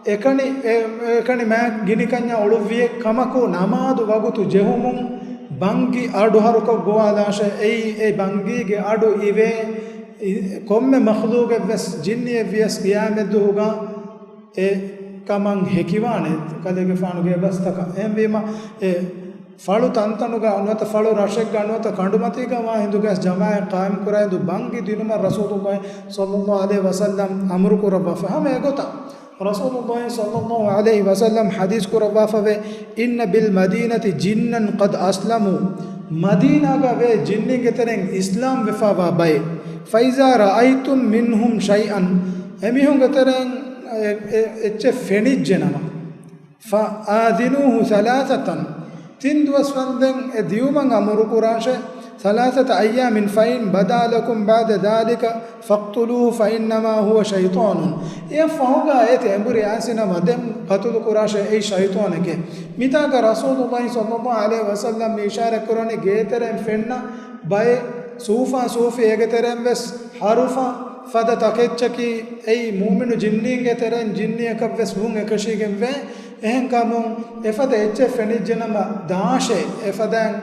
އެކަނި، އެ، އެކަނި މާތް ގިނިކަންޏާ އުޅުއްވިއެއް ކަމަކު، ނަމާދު ވަގުތު ޖެހުމުން ބަންގި އަޑު ހަރުކޮށް ގޮވާލާށޭ. އެއީ އެ ބަންގީގެ އަޑު އިވޭ، އި-، ކޮންމެ މަޚްލޫގެއްވެސް ޖިންނިއެއްވިޔަސް ޤިޔާމަތްދުވަހުގަ އެ ކަމަށް ހެކިވާނެ ކަލޭގެފާނުގެ އެބަސްތަކަށް. އެހެންވީމަ، އެ ފަޅު ތަންތަނުގަ ނުވަތަ ފަޅު ރަށެއްގަ ނުވަތަ ކަނޑުމަތީގަ ވާ ހިނދުގަސް ޖަމާޢަތް ޤާއިމް ކުރާ ހިނދު ބަންގި ދިނުމަށް ރަސޫލުﷲ ޞައްލަﷲ ޢަލައިހި ވަސައްލަމް އަމުރު ކުރައްވާފަ. ހަމަ އެގޮތަށް ރަސޫލުﷲ ޞައްލަﷲ ޢަލައިހި ވަސައްލަމް ޙަދީޘް ކުރައްވާފަވޭ، "إن بالمدينة جنا قد أسلموا." މަދީނާގަ ވޭ ޖިންނީންގެ ތެރެއިން އިސްލާމް ވެފަވާ ބައެއް. "فإذا رأيتم منهم شيئا." އެމީހުންގެ ތެރެއިން އެ-، އެ-، އެއްޗެއް ފެނިއްޖެނަމަ، "فآذنوه ثلاثة." ތިން ދުވަސް ވަންދެން އެ ދިޔުމަށް އަމުރު ކުރާށޭ. "ثلاثة أيام فإن بدا لكم بعد ذلك فاقتلوه فإنما هو شيطان." އެ ފަހުގަ އޭތި އެނބުރި އައިސިނަމަ ދެން ޤަތުލު ކުރާށޭ، އެއީ ޝައިޠާނެކޭ. މިތާގަ ރަސޫލުﷲ ޞައްލަﷲ ޢަލައިހި ވަސައްލަމް މި އިޝާރަތް ކުރަނީ ގޭތެރެއިން ފެންނަ ބައެއް ސޫފާ ސޫފި އޭގެ ތެރެއިން ވެސް ހަރުފަ ފަދަ ތަކެއްޗަކީ އެއީ މުއުމިނު ޖިންނީންގެ ތެރެއިން ޖިންނިއަކަށް ވެސް ވުން އެކަށީގެން ވޭ. އެހެންކަމުން އެފަދަ އެއްޗެއް ފެނިއްޖެނަމަ ދާށޭ، އެފަދައިން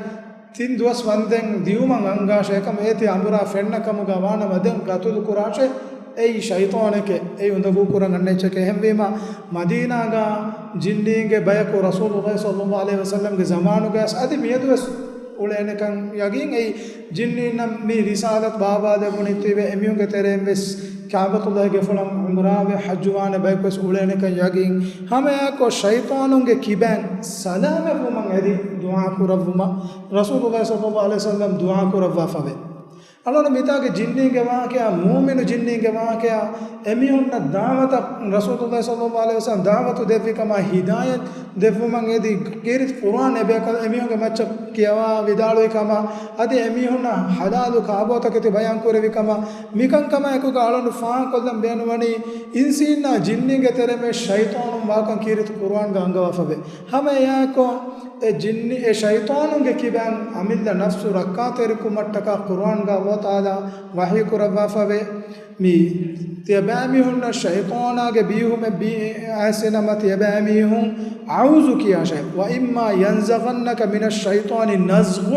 ތިން ދުވަސް ވަންދެން ދިޔުމަށް އަންގާށޭ. އެކަމަ އޭތި އަނބުރާ ފެންނަ ކަމުގަ ވާނަމަ ދެން ޤަތުލު ކުރާށޭ، އެއީ ޝައިޠާނެކޭ، އެއީ އުނދަގޫ ކުރަން އަންނަ އެއްޗެކޭ. އެހެންވީމަ، މަދީނާގަ ޖިންނީންގެ ބަޔަކު ރަސޫލުﷲ ޞައްލަﷲ ޢަލައިހި ވަސައްލަމްގެ ޒަމާނުގައި އަދި މިއަދުވެސް އުޅޭނެކަން ޔަގީން އެއީ. ޖިންނީންނަށް މި ރިސާލަތު ބާވާލެވުނީ ތިބެ އެމީހުންގެ ތެރެއިން ވެސް ކަޢުބަތުﷲގެ ފުޅަށް ޢުމްރާވެ ޙައްޖުވާނެ ބަޔަކުވެސް އުޅޭނެކަން ޔަގީން. ހަމައެއާއެކު ޝައިޠާނުންގެ ކިބައިން ސަލާމަތްވުމަށް އެދި ދުޢާ ކުރައްވުމަށް ރަސޫލުﷲ ޞައްލަﷲ ޢަލައިހި ވަސައްލަމް ދުޢާ ކުރައްވާފަވޭ. އަޅުން މިތާގެ ޖިންނީންގެ ވާހަކަޔާ، މުއުމިނު ޖިންނީންގެ ވާހަކަޔާ، އެމީހުންނަށް ދަޢުވަތަށް ރަސޫލުﷲ ޞައްލަﷲ ޢަލައިހި ވަސައްލަމް ދަޢުވަތު ދެއްވި ކަމާ ހިދާޔަތް ދެއްވުމަށް އެދި، ކީރިތި ޤުރުއާން އެބޭކަލުން އެމީހުންގެ މައްޗަށް ކިޔަވާ ވިދާޅުވި ކަމާ، އަދި އެމީހުންނަށް ޙަލާލު ކާބޯތަކެތި ބަޔާން ކުރެވި ކަމާ، މިކަންކަމާ އެކުގަ އަޅުން ފާހަގަކޮށްލަން ބޭނުންވަނީ، އިންސީންނާ ޖިންނީންގެ ތެރެމެ ޝައިޠާނުން ވާކަން ކީރިތި ޤުރުއާންގަ އަންގަވާފަވޭ. ހަމަ އެއާއެކު އެ ޖިންނި އެ ޝައިޠާނުންގެ ކިބައިން އަމިއްލަ ނަފްސު ރައްކާތެރިކުމަށްޓަކާ ޤުރުއާންގަ ﷲ ތަޢާލާ ވަޙީ ކުރައްވާފަވޭ. މި ތިޔަބައިމީހުންނަށް ޝައިޠާނާގެ ބީހުމެއް ބީ އައިސްނަމަ ތިޔަބައިމީހުން އަޢޫޛު ކިޔާށޭ. وإما ينزغنك من الشيطان نزغ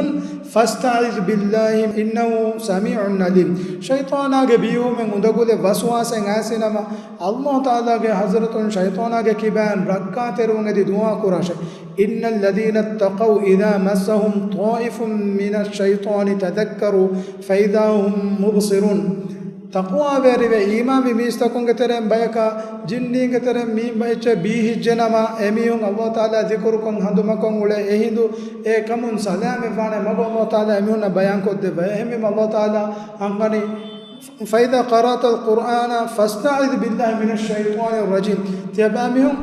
فاستعذ بالله إنه سميع عليم. ޝައިޠާނާގެ ބީހުމެއް އުނދަގުލެއް ވަސްވާސެއް އައިސްނަމަ ﷲ ތަޢާލާގެ ޙަޟްރަތުން ޝައިޠާނާގެ ކިބައިން ރައްކާތެރިވުން އެދި ދުޢާ ކުރާށޭ. إن الذين اتقوا إذا مسهم طائف من الشيطان تذكروا فإذا هم مبصرون. ތަޤްވާވެރިވެ އީމާންވި މީސްތަކުންގެ ތެރެއިން ބަޔަކަށް ޖިންނީންގެ ތެރެއިން މީ ބައެއްޗެއް ބީހިއްޖެނަމަ، އެމީހުން ﷲ ތަޢާލާ ޛިކުރުކޮށް ހަނދުމަކޮށް އުޅޭ އެހިނދު އެ ކަމުން ސަލާމަތްވާނެ މަގު ﷲ ތަޢާލާ އެމީހުންނަށް ބަޔާންކޮށްދެއްވައޭ. އެހެންވީމަ ﷲ ތަޢާލާ އަންގަނީ، فإذا قرأت القرآن فاستعذ بالله من الشيطان الرجيم. ތިޔަބައިމީހުން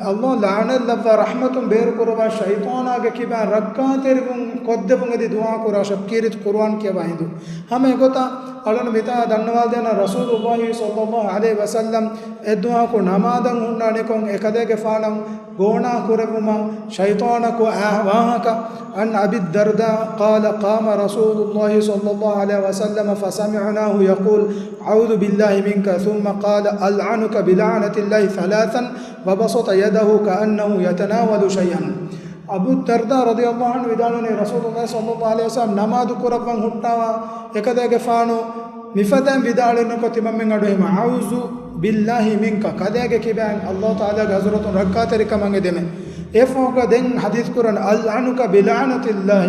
ﷲ ލަޢުނަތް ލައްވާ ރަޙްމަތުން ބޭރުކުރައްވާ ޝައިޠާނާގެ ކިބައިން ރައްކާތެރިވުން ކޮށްދެއްވުން އެދި ދުޢާ ކުރާށޭ، ކީރިތި ޤުރުއާން ކިޔަވާ ހިނދު. ހަމަ އެގޮތަށް އަޅުން މިތާ ދަންނަވާދޭނަން ރަސޫލުﷲ ޞައްލަﷲ ޢަލައިހި ވަސައްލަމް އެއްދުވަހަކު ނަމާދަށް ހުންނާނެކޮށް އެކަލޭގެފާނަށް ގޯނާ ކުރެއްވުމަށް ޝައިޠާނަކު އާ ވާހަކަ. عن أبي الدرداء قال قام رسول الله صلى الله عليه وسلم فسمعناه يقول أعوذ بالله منك ثم قال ألعنك بلعنة الله ثلاثا وبسط يده كأنه يتناول شيئا. އަބޫ ދަރްދާ ރަޟިޔަﷲ ޢަންހު ވިދާޅުވަނީ، ރަސޫލުﷲ ޞައްލަﷲ ޢަލައިހި ވަސައްލަމް ނަމާދު ކުރައްވަން ހުއްޓާވާ އެކަލޭގެފާނު މިފަދައިން ވިދާޅުވިންނަކޮ ތިމަންމެން އަޑުއެހީމަ، أعوذ بالله منك، ކަލޭގެ ކިބައިން ﷲ ތަޢާލާގެ ޙަޟްރަތުން ރައްކާތެރިކަމަށް އެދެމެ. އެއަށްފަހުގަ ދެން ޙަދީޘް ކުރަން، ألعنك بلعنة الله،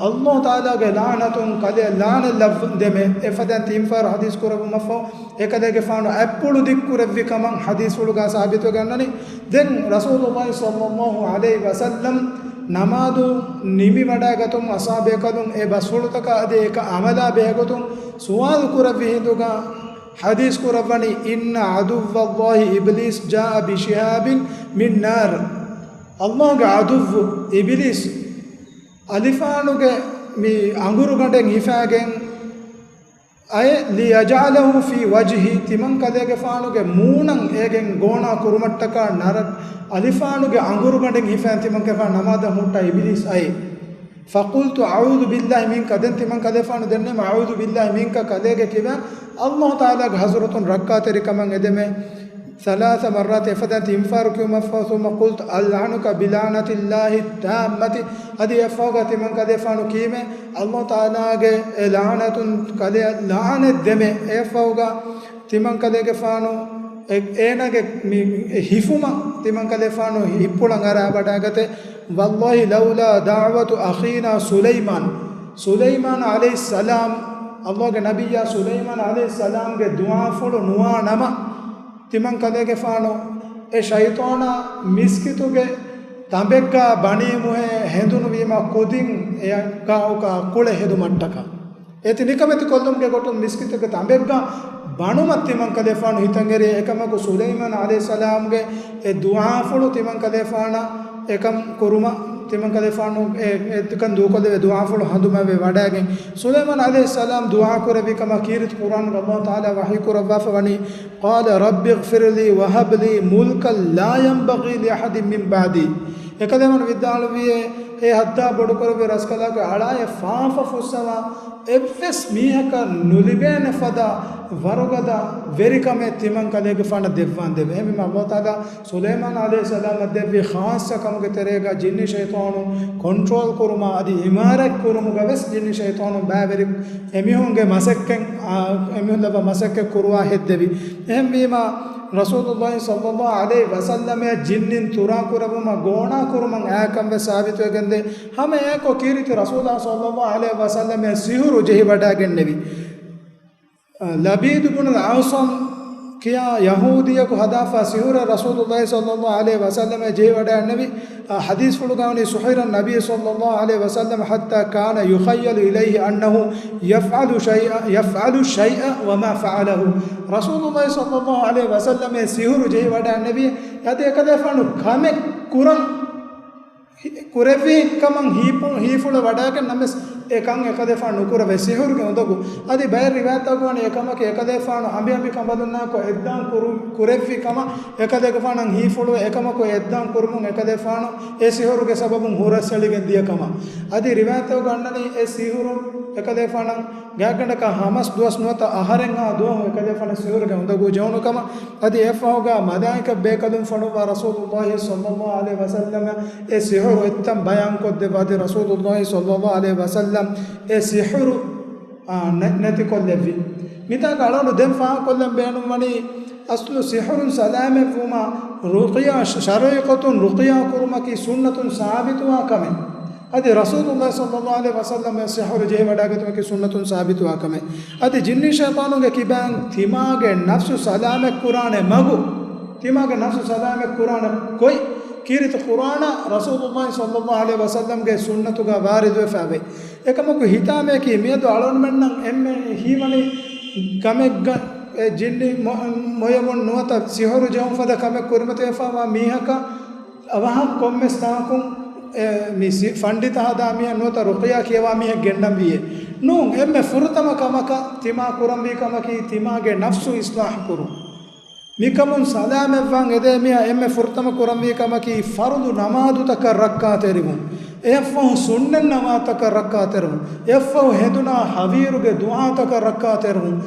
ﷲ ތަޢާލާގެ ލަޢުނަތުން ކަލެއަށް ލަޢުނަތް ލައްވަން ދެމެ. އެފަދައިން ތިންފަހަރު ޙަދީޘް ކުރެއްވުމަށްފަހު، އެކަލޭގެފާނު އަތްޕުޅު ދިއްކުރެއްވި ކަމަށް ޙަދީޘްފުޅުގަ ސާބިތުވެގަންނަނީ. ދެން ރަސޫލުﷲ ޞައްލަﷲ ޢަލައިހި ވަސައްލަމް ނަމާދު ނިމިވަޑައިގަތުން އަޞްޙާބޭކަލުން އެ ބަސްފުޅުތަކާ އަދި އެކަ އަމަލާ ބެހޭގޮތުން ސުވާލު ކުރެއްވި ހިނދުގަ ޙަދީޘް ކުރައްވަނީ، إن عدو الله إبليس جاء بشهاب من نار. ﷲގެ ޢަދުއްވު އިބިލީސް އަލިފާނުގެ މި އަނގުރުގަނޑެއް ހިފާގެން އައި، ليجعله في وجهه، ތިމަން ކަލޭގެފާނުގެ މޫނަށް އޭގެން ގޯނާ ކުރުމަށްޓަކާ ނަރަ އަލިފާނުގެ އަނގުރުގަނޑެއް ހިފައި ތިމަން ކަލޭގެފާނު ނަމާދަށް ހުއްޓާ އިބިލީސް އައި. فقلت أعوذ بالله منك، ދެން ތިމަން ކަލޭފާނު ދެންނެވި، أعوذ بالله منك، ކަލޭގެ ކިބައިން ﷲ ތަޢާލާގެ ޙަޟްރަތުން ރައްކާތެރިކަމަށް އެދެމެ. ثلاث مرات، އެފަދައިން ތިންފަހަރު ކިޔުމަށްފަހު، ثم قلت ألعنك بلعنة الله التامة، އަދި އެއަށްފަހުގަ ތިމަން ކަލޭފާނު ކީމެ، ﷲ ތަޢާލާގެ އެ ލަޢުނަތުން ކަލެއަށް ލަޢުނަތް ދެމެ. އެއަށްފަހުގަ ތިމަން ކަލޭގެފާނު އެ-، އޭނާގެ މި-، މި-، ހިފުމަށް ތިމަން ކަލޭފާނު ހިއްޕުޅަށް އަރާ ވަޑައިގަތެ. والله لولا دعوة أخينا سليمان، ސުލައިމާނު ޢަލައިހިއްސަލާމް، ﷲގެ ނަބިއްޔާ ސުލައިމާނު ޢަލައިހިއްސަލާމްގެ ދުޢާފުޅު ނުވާ ނަމަ، ތިމަން ކަލޭގެފާނު އެ ޝައިޠާނާ މިސްކިތުގެ ތަނބެއްގާ ބަނީމުހޭ ހެނދުނުވީމާ ކުދިން އެއަށް ގާއުކާ ކުޅެ ހެދުމަށްޓަކާ. އޭތި ނިކަމެތި ކޮށްލުމުގެ ގޮތުން މިސްކިތުގެ ތަނބެއްގާ ބަނުމަށް ތިމަން ކަލޭފާނު ހިތަށް އެރި. އެކަމަކު ސުލައިމާނު ޢަލައިހިއްސަލާމްގެ އެ ދުޢާފުޅު ތިމަން ކަލޭފާނަށް އެކަން ކުރުމަށް ތިމަން ކަލޭފާނު އެ، އެކަން ދޫކޮށްލެވޭ ދުޢާފުޅު ހަނދުމަވެ ވަޑައިގެން، ސުލައިމާނު ޢަލައިހިއްސަލާމް ދުޢާ ކުރެއްވި ކަމަށް ކީރިތި ޤުރުއާނުގަ ﷲ ތަޢާލާ ވަޙީ ކުރައްވާފަ ވަނީ، قال رب اغفر لي وهب لي ملكا لا ينبغي لأحد من بعدي. އެކަލޭމަން ވިދާޅުވިއޭ، އޭ ހައްދާ ބޮޑުކުރެއްވި ރަސްކަލާކޮ، އަޅާއަށް ފާފަ ފުއްސަވާ އެއްވެސް މީހަކަށް ނުލިބޭނެ ފަދަ ވަރުގަދަ ވެރިކަމެއް ތިމަން ކަލޭގެފާނަށް ދެއްވާނދެވެ. އެހެންވީމަ ﷲ ތަޢާލާ ސުލައިމާނު ޢަލައިހިއްސަލާމަށް ދެއްވި ޚާއްޞަ ކަމުގެ ތެރޭގަ ޖިންނި ޝައިޠާނު ކޮންޓްރޯލް ކުރުމާ އަދި އިމާރާތް ކުރުމުގަ ވެސް ޖިންނި ޝައިޠާނު ބައިވެރި އެމީހުންގެ މަސައްކަތް، އާ، އެމީހުން ލައްވާ މަސައްކަތް ކުރުވާ ހެއްދެވި. އެހެންވީމާ، ރަސޫލުﷲ ޞައްލަﷲ ޢަލައިހި ވަސައްލަމައަށް ޖިންނިން ތުރާ ކުރެއްވުމަށް ގޯނާ ކުރުމަށް އައިކަން ވެސް ސާބިތުވެގެންދޭ. ހަމަ އެއާއެކު ކީރިތި ރަސޫލާ ޞައްލަﷲ ޢަލައިހި ވަސައްލަމައަށް ސިހުރު ޖެހިވަޑައިގެންނެވި. ލަބީދު ބުނުލް އަޢުޞަމް ކިޔާ ޔަހޫދީއަކު ހަދާފާ ސިހުރަށް ރަސޫލުﷲ ޞައްލަﷲ ޢަލައިހި ވަސައްލަމަ ޖެހިވަޑައިގެންނެވި. އަ، ޙަދީޘްފުޅުގައި ވަނީ، سحر النبي صلى الله عليه وسلم حتى كان يخيل إليه أنه يفعل شيئا، يفعل الشيء وما فعله. ރަސޫލުﷲ ޞައްލަﷲ ޢަލައިހި ވަސައްލަމަ ސިހުރު ޖެހިވަޑައިގެންނެވި. އަދި އެކަލޭފާނު ކަމެއް ކުރަން ކުރެއްވި ކަމަށް ހީފު-، ހީފުޅަށް ވަޑައިގެން ނަމަވެސް، އެ ކަން އެކަލޭފާނު ނުކުރެވޭ ސިހުރުގެ އުނދަގޫ. އަދި ބައެއް ރިވާޔަތްތަކުގައި ވަނީ އެކަމަކީ އެކަލޭފާނު އަނބިއަނބި ކަނބަލުންނާއެކު އެއްދާން ކުރު-، ކުރެއްވި ކަމަށް އެކަލޭގެފާނަށް ހީފުޅުވެ، އެކަމަކު އެއްދާން ކުރުމުން އެކަލޭފާނު އެ ސިހުރުގެ ސަބަބުން ހުރަސްއެޅިގެން ދިޔަ ކަމަށް. އަދި ރިވާޔަތްތަކުގައި އަންނަނީ އެ ސިހުރު އެކަލޭފާނަށް ގާތްގަނޑަކަށް ހަމަސް ދުވަސް ނުވަތަ އަހަރެއްހާ ދުވަހު އެކަލޭފާނަށް ސިހުރުގެ އުނދަގޫ ޖެހުނު ކަމަށް. އަދި އެއަށްފަހުގަ މަލާއިކަ ބޭކަލުން ފޮނުއްވާ ރަސޫލުﷲ ޞައްލަﷲ ޢަލައިހި ވަސައްލަމަ އެ ސިހުރު އެއްތަން ބަޔާންކޮށްދެއްވާ. އަދި ރަސޫލުﷲ ޞައްލަﷲ ޢަލައިހި ވަސައްލަމަ އެ ސިހުރު، އާ، ނެ-، ނެތިކޮށްލެއްވި. މިތާގަ އަޅުގަނޑު ދެން ފާހަގަކޮށްލަން ބޭނުންވަނީ، އަސްލު ސިހުރުން ސަލާމަތްވުމަށް ރުޤިޔާ ޝަ-، ޝަރުޢީ ގޮތުން ރުޤިޔާ ކުރުމަކީ ސުންނަތުން ސާބިތުވާ ކަމެއް. އަދި ރަސޫލުﷲ ޞައްލަﷲ ޢަލައިހި ވަސައްލަމަ ސިހުރު ޖެހިވަޑައިގަތުމަކީ ސުންނަތުން ސާބިތުވާ ކަމެއް. އަދި ޖިންނި ޝައިޠާނުގެ ކިބައިން ތިމާގެ ނަފްސު ސަލާމަތް ކުރާނެ މަގު، ތިމާގެ ނަފްސު ސަލާމަތް ކުރާނެ ގޮތް، ކީރިތި ޤުރްއާނާ ރަސޫލުﷲ ޞައްލަﷲ ޢަލައިހި ވަސައްލަމަގެ ސުންނަތުގަ ވާރިދުވެފައިވޭ. އެކަމަކު ހިތާމަޔަކީ މިއަދު އަޅުގަނޑުމެންނަށް އެންމެ ހީވަނީ ކަމެއްގަ، އެ ޖިންނި މޮ-، މޮޔަމުން ނުވަތަ ސިހުރު ޖެހުން ފަދަ ކަމެއް ކުރިމަތިވެފައިވާ މީހަކަށް އަވަހަށް ކޮންމެސް ތާކުން އެ މި ސި-، ފަންޑިތަ ހަދާ މީހެއް ނުވަތަ ރުޤިޔާ ކިޔަވާ މީހެއް ގެންނަންވީއޭ. ނޫން، އެންމެ ފުރަތަމަ ކަމަކަށް ތިމާ ކުރަންވީ ކަމަކީ ތިމާގެ ނަފްސު އިޞްލާޙު ކުރުން. މިކަމުން ސަލާމަތްވާން އެދޭ މީހާ އެންމެ ފުރަތަމަ ކުރަންވީ ކަމަކީ ފަރުޟު ނަމާދުތަކަށް ރައްކާތެރިވުން. އެއަށްފަހު ސުންނަތް ނަމާދުތަކަށް ރައްކާތެރިވުން. އެއަށްފަހު ހެނދުނާ ހަވީރުގެ ދުޢާތަކަށް ރައްކާތެރިވުން.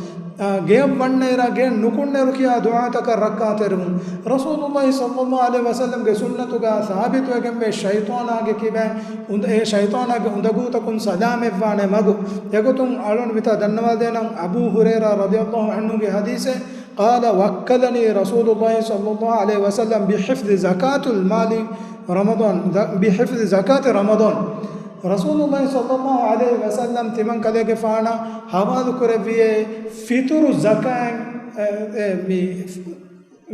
އާ، ގެޔަށް ވަންނައިރާ ގެޔަށް ނުކުންނައިރު ކިޔާ ދުޢާތަކަށް ރައްކާތެރިވުން. ރަސޫލުﷲ ޞައްލަﷲ ޢަލައިހި ވަސައްލަމަގެ ސުންނަތުގަ ސާބިތުވެގެންވޭ ޝައިޠާނާގެ ކިބައިން އުނދަ-، އެ ޝައިޠާނާގެ އުނދަގޫތަކުން ސަލާމަތްވާނެ މަގު. އެގޮތުން އަޅުން މިތާ ދަންނަވާދޭނަން އަބޫ ހުރައިރާ ރަޟިޔަﷲ ޢަންހުގެ ޙަދީޘެއް، قال وكلني رسول الله صلى الله عليه وسلم بحفظ زكاة المال رمضان، بحفظ زكاة رمضان. ރަސޫލުﷲ ޞައްލަﷲ ޢަލައިހި ވަސައްލަމް ތިމަން ކަލޭގެފާނަށް ޙަވާލު ކުރެއްވިއޭ ފިޠުރު ޒަކާތް، އެ، އެ، މި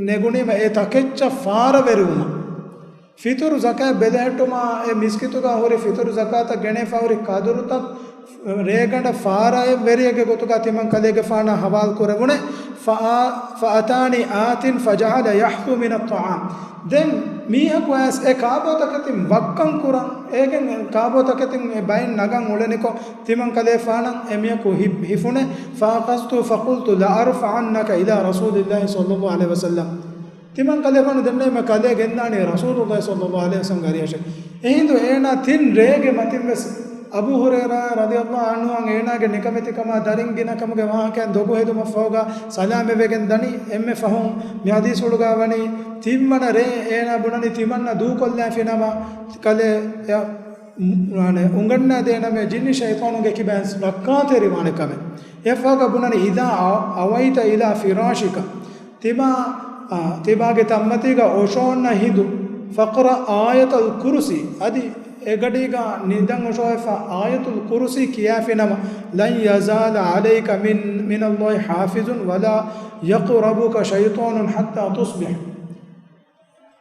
ނެގުނީމަ އެ ތަކެއްޗަށް ފާރަވެރިވުމަށް. ފިޠުރު ޒަކާތް ބެލެހެއްޓުމާ އެ މިސްކިތުގަ ހުރި ފިޠުރު ޒަކާތަށް ގެނެފަ ހުރި ޤަދުރުތައް ރޭގަނޑަށް ފާރަވެރިއެއްގެ ގޮތުގަ ތިމަން ކަލޭގެފާނަށް ޙަވާލު ކުރެވުނޭ. فآ-، فأتاني آت فجعل يحثو من الطعام. ދެން މީހަކު އައިސް އެ ކާބޯތަކެތިން ވައްކަން ކުރަން، އޭގެން ކާބޯތަކެތިން އެ ބައިން ނަގަން އުޅެނިކޮށް، ތިމަން ކަލޭފާނަށް އެ މީހަކު ހި-، ހިފުނޭ. فأخذت فقلت لأرفعنك إلى رسول الله صلى الله عليه وسلم. ތިމަން ކަލޭފާނު ދެންނެވީމަ ކަލޭ ގެންދާނީ ރަސޫލުﷲ ޞައްލަﷲ ޢަލައިހި ވަސައްލަމްގެ އަރިހަށޭ. އެހިނދު އޭނާ ތިން ރޭގެ މަތިން ވެސް އަބޫ ހުރައިރާ ރަޟިޔަﷲ ޢަންހުއަށް އޭނާގެ ނިކަމެތިކަމާ ދަރިން ގިނަކަމުގެ ވާހަކައިން ދޮގު ހެދުމަށްފަހުގަ ސަލާމަތްވެގެން ދަނީ. އެންމެ ފަހުން މި ޙަދީޘްފުޅުގަ ވަނީ ތިންވަނަ ރޭ އޭނާ ބުނަނީ ތިމަންނަ ދޫކޮށްލާފިނަމަ ކަލޭ އެ-، މު-، އުނގަންނާދޭނަމޭ ޖިންނި ޝައިޠާނުގެ ކިބައިން ރައްކާތެރިވާނެ ކަމެއް. އެއަށްފަހުގަ ބުނަނީ إذا أويت إلى فراشك. ތިބާ، އާ، ތިބާގެ ތަންމަތީގަ އޮށޯންނަ ހިނދު، فاقرأ آية الكرسي، އަދި އެގަޑީގަ ނިދަން އޮށޯވެފަ އާޔަތުލް ކުރުސީ ކިޔާފިނަމަ، لن يزال عليك من، من الله حافظ ولا يقربك شيطان حتى تصبح.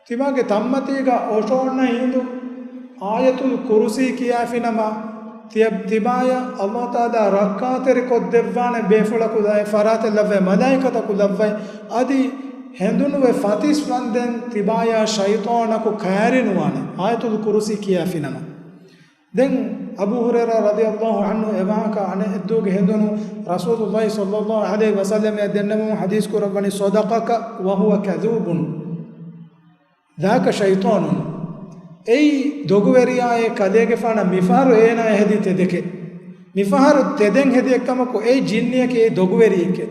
ތިބާގެ ތަންމަތީގަ އޮށޯންނަ ހިނދު އާޔަތުލް ކުރުސީ ކިޔާފިނަމަ، ތިޔަ-، ތިބާޔަށް ﷲ ތަޢާލާ ރައްކާތެރިކޮށްދެއްވާނެ ބޭފުޅަކު ލައި، ފަރާތެއް ލައްވައި، މަލާއިކަތަކު ލައްވައި، އަދި ހެނދުނުވެ ފަތިސް ވަންދެން ތިބާޔާ ޝައިޠާނަކު ކައިރިނުވާނެ، އާޔަތުލް ކުރުސީ ކިޔާފިނަމަ. ދެން އަބޫ ހުރައިރާ ރަޟިޔަﷲ ޢަންހު އެ ވާހަކަ އަނެއް އެއްދުވަހުގެ ހެނދުނު ރަސޫލުﷲ ޞައްލަﷲ ޢަލައިހި ވަސައްލަމައަށް ދެންނެވުމުން ޙަދީޘް ކުރައްވަނީ، صدقك وهو كذوب. ذاك شيطان. އެއީ ދޮގުވެރިޔާއޭ، ކަލޭގެފާނަށް މިފަހަރު އޭނާއަށް ހެދި ތެދެކޭ. މިފަހަރު ތެދެއް ހެދި އެއްކަމަކު އެއީ ޖިންނިއެކޭ، އެއީ ދޮގުވެރިއެކޭ.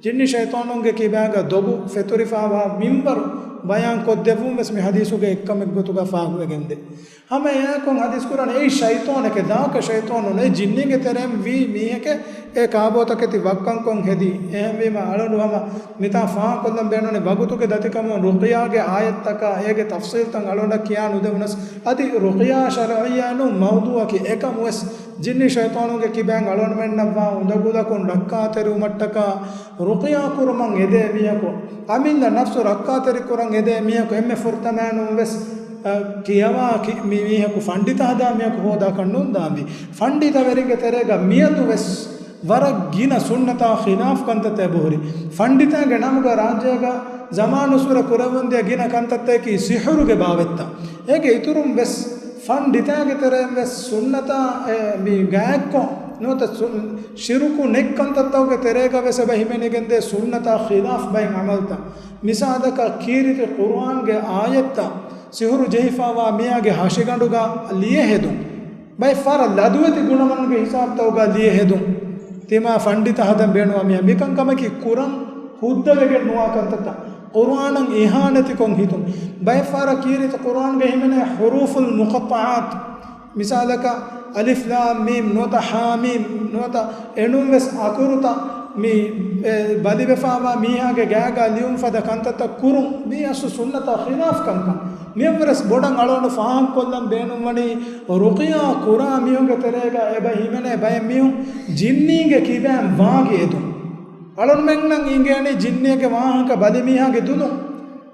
ޖިންނި ޝައިޠާނުންގެ ކިބާގަ ދޮގު ފެތުރިފައިވާ މިންވަރު ބަޔާން ކޮށްދެއްވުން ވެސް މި ހަދީސުގެ އެއްކަމެއް ގޮތުގަ ފާހަގަވެގެންދޭ. ހަމަ އެއާއެކު ހަދީސް ކުރާނެ އެއީ ޝައިޠާނެކޭ، ذاك شيطان، އެ ޖިންނީގެ ތެރެއިން ވީ މީހެކޭ، އެ ކާބޯތަކެތި ވައްކަންކޮށް ހެދީ. އެހެންވީމަ އަޅުނޑު ހަމަ މިތާ ފާހަގަކޮށްލަން ބޭނުން ވަގުތުގެ ދަތިކަމުން ރުޤިޔާގެ އާޔަތްތަކާ އޭގެ ތަފްޞީލްތައް އަޅުނޑަށް ކިޔާ ނުދެވުނަސް، އަދި ރުޤިޔާ ޝަރުޢިއްޔާ ނޫން މައުޟޫޢަކީ އެކަމުވެސް ޖިންނި ޝައިޠާނުގެ ކިބައިން އަޅުންމެންނަށްވާ އުނދަގުލަކުން ރައްކާތެރިވުމަށްޓަކާ ރުޤިޔާ ކުރުމަށް އެދޭ މީހަކު، އަމިއްލަ ނަފްސު ރައްކާތެރި ކުރަން އެދޭ މީހަކު އެންމެ ފުރަތަމައިނުން ވެސް، އަ، ކިޔަވާ ކި-، މި މީހަކު ފަންޑިތަ ހަދާ މީހަކު ހޯދާކަށް ނޫން ދާންވީ. ފަންޑިތަވެރިންގެ ތެރޭގަ މިއަދު ވެސް ވަރަށް ގިނަ ސުންނަތާ ޚިލާފް ކަންތައްތައް އެބަހުރި. ފަންޑިތާގެ ނަމުގަ ރާއްޖޭގަ ޒަމާނުއްސުރެ ކުރެވެންދިޔަ ގިނަ ކަންތައްތަކީ ސިޙުރުގެ ބާވަތްތައް. އޭގެ އިތުރުން ވެސް ފަންޑިތާގެ ތެރެއިން ވެސް ސުންނަތާ، އެ، މި ގާތްކޮށް ނުވަތަ ސު-، ޝިރުކު ނެތް ކަންތައްތަކުގެ ތެރޭގަ ވެސް އެބަ ހިމެނިގެންދޭ ސުންނަތާ ޚިލާފް ބައެއް ޢަމަލްތައް. މިސާލަކަށް ކީރިތި ޤުރުއާންގެ އާޔަތްތައް ސިޙުރު ޖެހިފައިވާ މީހާގެ ހަށިގަނޑުގަ ލިޔެ ހެދުން. ބައެއް ފަހަރަށް ލަދުވެތި ގުނަވަންގެ ހިސާބުތަކުގަ ލިޔެ ހެދުން. ތިމާ ފަންޑިތަ ހަދަން ބޭނުންވާ މީހާ މިކަންކަމަކީ ކުރަން ހުއްދަވެގެން ނުވާ ކަންތައްތައް. ޤުރުއާނަށް އިހާނެތިކޮށް ހިތުން. ބައެއް ފަހަރަށް ކީރިތި ޤުރުއާންގަ ހިމެނޭ ޙުރޫފުލް މުޤައްޠަޢާތު. މިސާލަކަށް، އަލިފް ލާމް މީމް ނުވަތަ ޙާމީމް ނުވަތަ އެނޫން ވެސް އަކުރުތައް މި، އެ، ބަލިވެފައިވާ މީހާގެ ގާގަ ލިޔުން ފަދަ ކަންތައްތައް ކުރުން މީ އަސްލު ސުންނަތާ ޚިލާފް ކަންކަން. މިއަށްވެރަސް ބޮޑަށް އަޅުގަނޑު ފާހަގަކޮށްލަން ބޭނުންވަނީ، ރުޤިޔާ ކުރާ މީހުންގެ ތެރޭގަ އެބަ ހިމެނޭ ބައެއް މީހުން ޖިންނީންގެ ކިބައިން ވާގި އެދުން. އަޅުންމެންނަށް އިނގޭނީ ޖިންނިއެއްގެ ވާހަކަ ބަލި މީހާގެ ދުލުން.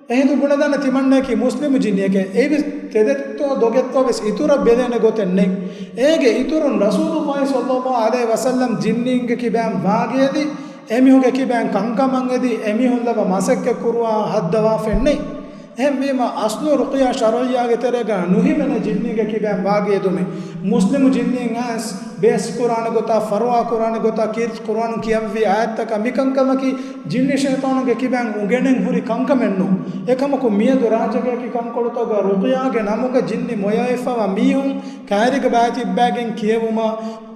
އެހިނދު ބުނެދާނެ ތިމަންނައަކީ މުސްލިމު ޖިންނިއެކޭ. އެއީވެސް ތެދެއްތޯ ދޮގެއްތޯ ވެސް އިތުރަށް ބެލޭނެ ގޮތެއް ނެތް. އޭގެ އިތުރުން ރަސޫލުﷲ ޞައްލަﷲ ޢަލައިހި ވަސައްލަމް ޖިންނީންގެ ކިބައިން ވާގި އެދި، އެމީހުންގެ ކިބައިން ކަންކަމަށް އެދި، އެމީހުން ލައްވާ މަސައްކަތް ކުރުވާ ހައްދަވާފައެއް ނެތް. އެހެންވީމަ، އަސްލު ރުޤިޔާ ޝަރުޢިއްޔާގެ ތެރޭގަ ނުހިމެނޭ ޖިންނީންގެ ކިބައިން ވާގި އެދުމެއް. މުސްލިމު ޖިންނީން އައިސް ބޭސް ކުރާނެ ގޮތާ، ފަރުވާ ކުރާނެ ގޮތާ، ކީރިތި ޤުރުއާނު ކިޔަންވީ އާޔަތްތަކަށް މިކަންކަމަކީ ޖިންނި ޝައިޠާނުގެ ކިބައިން އުނގެނެން ހުރި ކަންކަމެއް ނޫން. އެކަމަކު، މިއަދު ރާއްޖޭގައި ކަންކޮޅުތަކުގަ ރުޤިޔާގެ ނަމުގަ ޖިންނި މޮޔަވެފައިވާ މީހުން ކައިރީގެ ބައިތިއްބައިގެން ކިޔެވުމާ،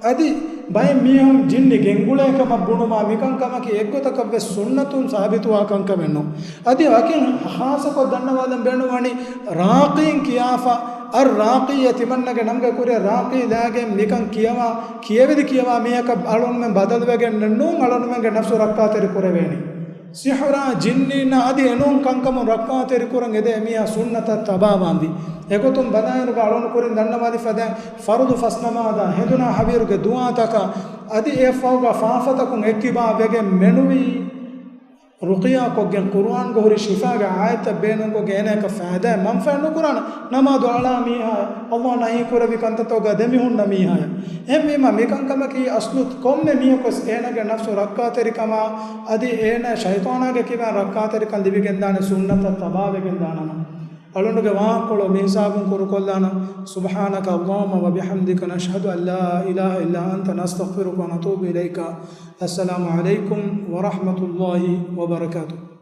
އަދި ބައެއް މީހުން ޖިންނި ގެންގުޅޭ ކަމަށް ބުނުމާ، މިކަންކަމަކީ އެއްގޮތަކަށްވެސް ސުންނަތުން ސާބިތުވާ ކަންކަމެއް ނޫން. އަދި ވަކިން ޚާއްޞަކޮށް ދަންނަވާލަން ބޭނުންވަނީ، ރާޤީން ކިޔާފަ، އައްރާޤީއޭ ތިމަންނަގެ ނަމުގެ ކުރިއަށް ރާޤީ ލާގެން މިކަން ކިޔަވާ، ކިޔެވިދި ކިޔަވާ މީހަކަށް އަޅުންމެން ބަދަލުވެގެން ނޫން އަޅުންމެންގެ ނަފްސު ރައްކާތެރި ކުރެވޭނީ. ސިޙުރާ، ޖިންނީންނާ އަދި އެނޫން ކަންކަމުން ރައްކާތެރި ކުރަން އެދޭ މީހާ ސުންނަތަށް ތަބާވާންވީ. އެގޮތުން ބަލާއިރުގަ އަޅުން ކުރިން ދަންނަވާލި ފަދައިން ފަރުޟު ފަސް ނަމާދާ، ހެނދުނާ ހަވީރުގެ ދުޢާތަކާ، އަދި އެއަށްފަހުގަ ފާފަތަކުން އެއްކިބާ ވެގެން މެނުވީ، ރުޤިޔާ ކޮށްގެން ޤުރުއާންގަ ހުރި ޝިފާގެ އާޔަތްތައް ބޭނުންކޮށްގެން އޭނަޔަކަށް ފައިދާއެއް މަންފާއެއް ނުކުރާނެ. ނަމާދު އަޅާ މީހާ، ﷲ ނަހީ ކުރެއްވި ކަންތައްތަކުގަ ދެމިހުންނަ މީހާޔަށް. އެހެންވީމަ، މިކަންކަމަކީ އަސްލު ކޮންމެ މީހަކުވެސް އޭނަގެ ނަފްސު ރައްކާތެރިކަމާ، އަދި އޭނަ ޝައިޠާނާގެ ކިބައިން ރައްކާތެރިކަން ލިބިގެންދާނެ ސުންނަތަށް ތަބާވެގެންދާނަމަ. އަޅުނޑުގެ ވާހަކަކޮޅު މިހިސާބުން ކުރުކޮށްލާނަން. سبحانك اللهم وبحمدك، نشهد أن لا إله إلا أنت، نستغفرك ونتوب إليك. السلام عليكم ورحمة الله وبركاته.